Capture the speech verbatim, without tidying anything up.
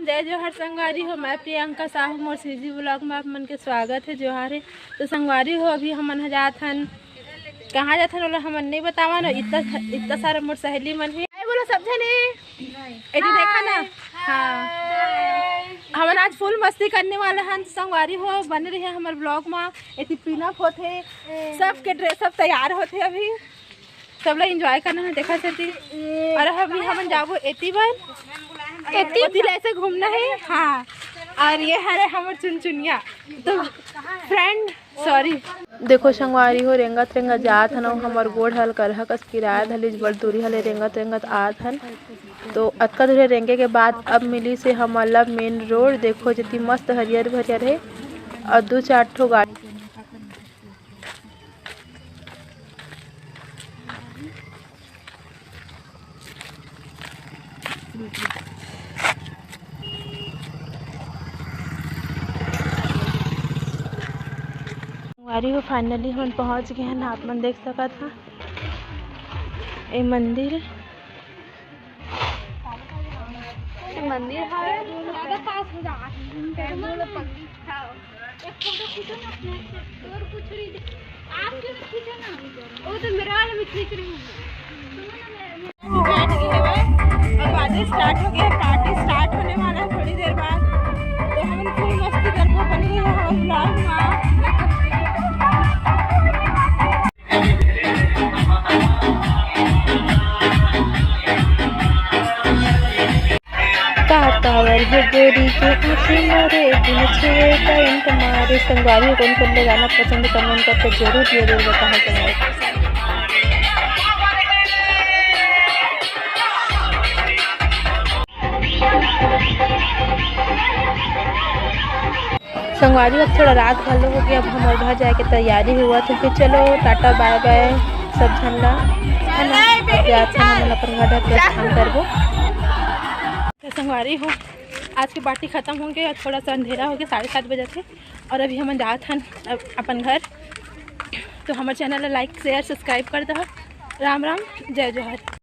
जय जोहार संगवारी हो, मैं प्रियंका साहू, मोर सीजी vlog में आप मन के स्वागत है। जोहार है। तो संगवारी हो, अभी हमन ह जात हन, कहाँ जात हन, ओला हमन नहीं बतावन। इतना, इतना सारा मोर सहेली मन है। हाय बोलो सब झने। एती देखा ना। हाँ, हमन आज full मस्ती करने वाला हन। तो संगवारी हो, बने रहिए हमर vlog में। एती pin up होथे, सबके dress up तैयार होथे अभी। सब ला enjoy करना है, देखा सेती। और अभी हमन जाबो एती बर, एती? एती ले ऐसे घूमना है। हाँ, और ये हरे हमर चुनचुनिया। तो friend, sorry। देखो संगवारी हो, रेंगत रेंगत जात हन, हमर गोड़ हल करहा कस किराया धलिस, बड़ दूरी हले रेंगत रेंगत आत हन। तो अतका दूर रेंगे के बाद अब मिलिस हे हमन ला main road। देखो जेती मस्त हरियर भरियर है और दू चार ठो गाड़ी। संगवारी हो, finally हमन पहुंच गए हैं। आप मन देख सकत हा, ये मंदिर, ये मंदिर है। ज्यादा पास हो जा। एक फोटो खींचो ना अपने से। और कुछ नहीं, आप क्यों नहीं खींचो ना? वो तो मेरे वाले में खींच रही हूँ। बैठ गए हैं भाई। और बाजे start हो गया, party start होने वाला है थोड़ी देर बाद। तो हम full मस्ती करके बने रहे हैं vlog में। कातावर हो गोरी के आँखी मारे, बिन छुए करंट मारे। संगवारी हो, कौन कौन ले गाना पसंद है, comment करके जरूर जरूर बताओ संगवारी। संगवारी, अब थोड़ा रात घलो हो गया, अब हमर घर जाए के तैयारी हुआ। तो फिर चलो, टाटा बाय बाय सब झन ला, है ना? अब जात हन हमन अपन घर प्रस्थान करबो। तो संगवारी हो, आज के party खत्म हो गए और थोड़ा सा अंधेरा हो गया, साढ़े सात बजे थे। और अभी हमन जात हन अब अपन घर। तो हमर channel ला like, share, subscribe कर दो। राम राम, जय जोहार।